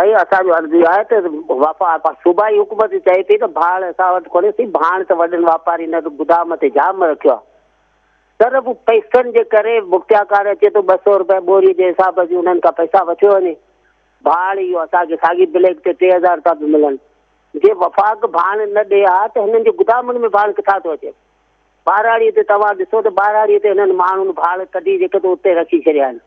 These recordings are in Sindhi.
سائين اسان جو عرض اهو آهي ته وفاق صوبائي حڪومت چئي ٿي ته ڀاڻ اسان وٽ ڪونهي سائين ڀاڻ ته وڏن واپارين وٽ گدام تي جام رکيو آهي صرف پئسن جي ڪري مختيارڪار اچي ٿو 200 روپيه ٻوري جي حساب سان انهن کان پئسا وٺيو وڃي ڀاڻ اهو اسان کي ساڳي بليڪ تي 3000 روپيا به ملن جي وفاق ڀاڻ نه ڏي ها ته هنن جي گدامن ۾ ڀاڻ ڪٿان ٿو اچي ٻهراڙيء تي توهان ڏسو ته ٻهراڙيء تي هنن ماڻهن ڀاڻ ڪڍي جيڪي ته اتي رکي ڇڏيا آهن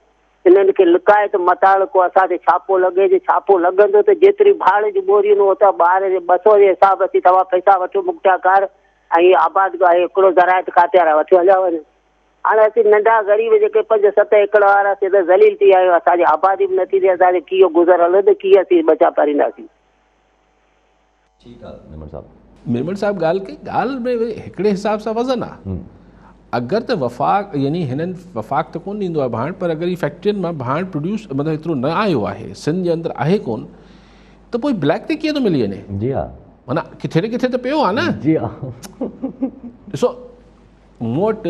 انهن کي لڪائي ته متان ڪو اسان تي ڇاپو لڳي، جي ڇاپو لڳندو ته جيتريون ڀاڙ جون ٻوريون آهن اتان ٻاهر جي 200 جي حساب سين توهان پئسا وٺو مختيارڪار ۽ آبادگار هڪڙو زراعت کاتي وارا وٺيو هليا وڃن. هاڻي اسين ننڍا غريب جيڪي پنج ست ايڪڙ وارا سي ته ذليل ٿي ويا آهيون، اسان جي آبادي به نٿي ٿئي، اسان جو ڪيئن گذر هلندو ته ڪيئن اسين ٻچا پرينداسين. ٺيڪ آ ميمڻ صاحب. ميمڻ صاحب ڳالهه ڪئي ڳالهه ۾ وري هڪڙي حساب سان وزن آ اگر ته وفاق يعني هنن وفاق ته ڪون ڏيندو آ ڀاڻ پر اگر هي فيڪٽرين مان ڀاڻ پروڊيوس مطلب ايترو نه آيو آهي سنڌ جي اندر آهي ڪون ته پوء بليڪ تي ڪيئن ٿو ملي وڃي جي ها معنيٰ ڪٿي نه ڪٿي ته پيو آ نه جي ها ڏسو مون وٽ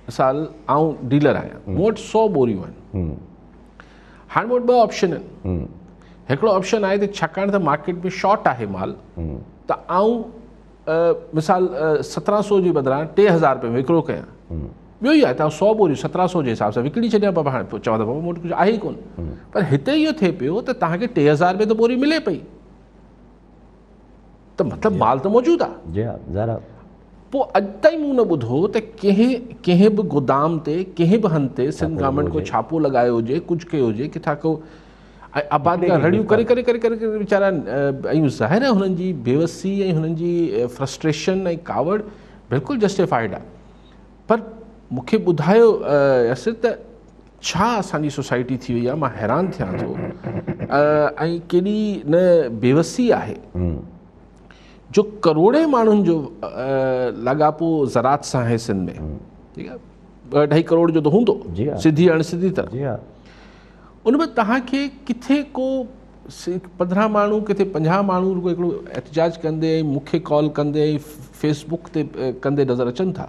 مثال آئون ڊيلر آهيان مون وٽ 100 ٻوريون آهن هاڻي مون وٽ ٻه آپشن آهن هڪڙو آپشن آهي ته ڇاڪاڻ ته مارڪيٽ ۾ شارٽ آهي مال ته آئون مثال 1700 جي بدران 3000 روپئي ۾ وڪرو ڪيان ٻيو اهو آهي ته آئون 100 ٻوريون 1700 جي حساب سان وڪڻي ڇڏيان پر هاڻي چوان ته بابا مون وٽ ڪجهه آهي ئي ڪونه پر هتي اهو ٿئي پيو ته توهان کي 3000 ۾ ته ٻوري ملي پئي ته مطلب مال ته موجود آهي. جي ها ظاهر آهي. پوء اڄ تائين مون نه ٻڌو ته ڪنهن ڪنهن به گودام تي ڪنهن به هنڌ تي سنڌ گورنمينٽ ڪو ڇاپو لڳايو هجي ڪجهه ڪيو هجي ڪٿان ڪو ۽ آبادگار رڙيون ڪري ڪري ڪري ڪري ڪري ويچارا ۽ ظاهر آهي هنن جي بيوسي ۽ هنن جي فرسٽريشن ۽ ڪاوڙ بلڪل جسٽيفائيڊ آهي پر مون کي ٻڌايو ياسر ته ڇا اسان جي سوسائٽي ٿي وئي آهي مان حيران ٿيان ٿو ۽ ڪيڏي نه بيوسي آهي جو ڪروڙين ماڻهن جو لاڳاپو زراعت سان آهي سنڌ ۾ ٺيڪ آهي ٻه اڍائي ڪروڙ جو ته هوندو سڌي اڻ سڌي طرح ان ۾ توهان کي ڪٿي ڪو 15 ماڻهو ڪٿي 50 ماڻهو رڳو هڪڙو احتجاج ڪندي ۽ مون کي ڪال ڪندي ۽ فيس بڪ تي ڪندي نظر اچن ٿا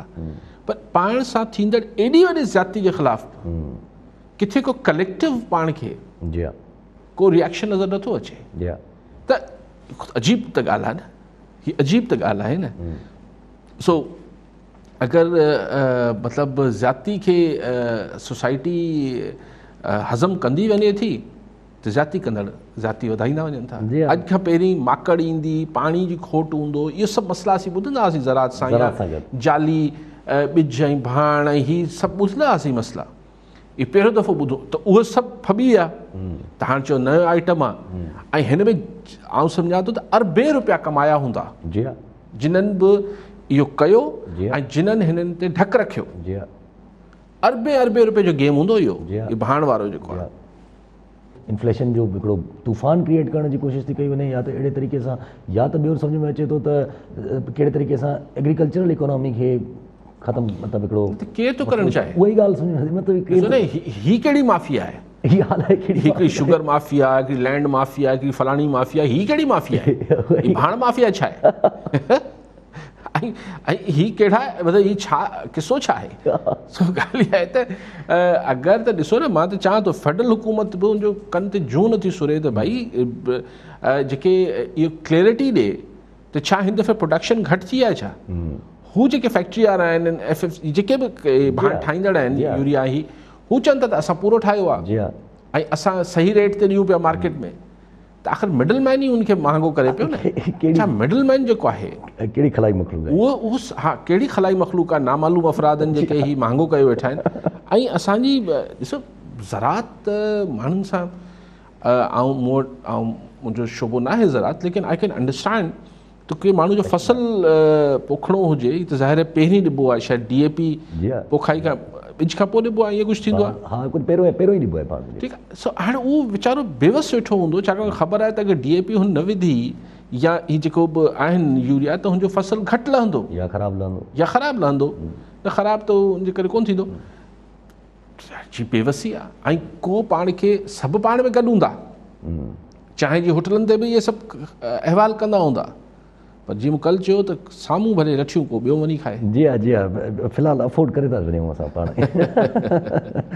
پر پاڻ سان ٿيندڙ ايڏي وڏي زيادتي جي خلاف ڪٿي ڪو ڪليڪٽو پاڻ کي جي ها ڪو ريئڪشن نظر نٿو اچي جي ها ته عجيب ته ڳالهه آهي نه هي عجيب ته ڳالهه آهي نه سو اگر مطلب زيادتي کي سوسائٽي هضم ڪندي وڃي ٿي ته زيادتي ڪندڙ زيادتي وڌائيندا وڃن ٿا. اڄ کان پهرين ماڪڙ ايندي، پاڻي جي کوٽ هوندو، اهي سڀ مسئلا اسين ٻڌندا هئاسين زراعت سان يا جعلي ٻج ۽ ڀاڻ ۽ هي سڀ ٻڌندا هئاسين مسئلا. اهي پهريون دفعو ٻڌو ته اهي سڀ ڦٻي ويا ته هاڻ چيو نيو آئٽم آ ۽ هن ۾ آئون سمجهان ٿو ته اربين روپيا ڪمايا هوندا جنن به اهو ڪيو ۽ جنن هنن تي ڍڪ رکيو. اربين اربين روپين جو گيم هوندو اهو اهو ڀاڻ وارو جيڪو آهي. انفليشن جو هڪڙو طوفان ڪريئيٽ ڪرڻ جي ڪوشش ٿي ڪئي وڃي يا ته اهڙي طريقي سان يا ته ٻيو سمجهه ۾ اچي ٿو ته ڪهڙي طريقي سان ايگريڪلچرل اڪانامي کي ختم مطلب هڪڙو ته ڪير ٿو ڪرڻ چاهي اها ئي ڳالهه سمجهه ۾ مطلب ڪير هي ڪهڙي مافيا آهي هي الائي ڪهڙي هڪڙي شگر مافيا هڪڙي لينڊ مافيا هڪڙي فلاڻي مافيا هي ڪهڙي مافيا آهي هي ڀاڻ مافيا ڇا آهي ۽ هي ڪهڙا مطلب هي ڇا قصو ڇا آهي سو ڳالهه اها آهي ته اگر ته ڏسو نه مان ته چاهان ٿو فيڊرل حڪومت به ان جو ڪن تي جون نٿي سري ته ڀائي جيڪي اهو ڪليرٽي ڏي ته ڇا هن دفعي پروڊڪشن گهٽ ٿي آهي ڇا هو جيڪي فيڪٽري وارا آهن ايف ايف جيڪي به ڀاڻ ٺاهيندڙ آهن يوريا هي هو چون ٿا ته اسان پورو ٺاهيو آهي ۽ اسان صحيح ريٽ تي ڏيون پيا مارڪيٽ ۾ ته آخر مڊل مين ئي ان کي مهانگو ڪري پيو نه ڇا مڊل مين جيڪو آهي ڪهڙي خلائي مخلوق آهي اهو اهو ها ڪهڙي خلائي مخلوق آهي نامعلوم افراد آهن جيڪي هي مهانگو ڪيو ويٺا آهن ۽ اسان جي ڏسو زراعت ماڻهن سان آئون مون وٽ آئون منهنجو شعبو ناهي زراعت ليڪن I can understand ته ڪي ماڻهو جو فصل پوکڻو هجي ته ظاهر آهي پهرين ڏبو آهي شايد ڊي اي پي پوکائي کان ٻج کان پوء ڏبو آهي ائين ڪجهه ٿيندو آهي ها ڪجهه پهريون پهريون ئي ڏبو آهي پاڻ ٺيڪ آهي سو هاڻي اهو ويچارو بيوس ويٺو هوندو ڇاڪاڻ خبر آهي ته اگر ڊي اي پي هن نه وڌي يا هي جيڪو به آهن يوريا ته هن جو فصل گهٽ لهندو يا خراب لهندو يا خراب لهندو نه خراب ته ان جي ڪري ڪونه ٿيندو جي بيوسي آهي ۽ ڪو پاڻ کي سڀ پاڻ ۾ گڏ هوندا چانهه جي هوٽلن تي به اهي سڀ احوال ڪندا هوندا پر جيئن مون ڪل چيو ته سامهون ڀلي لٺيون ڪو ٻيو وڃي کائي. جي ها جي ها في الحال افورڊ ڪري ٿا وڃون اسان پاڻ.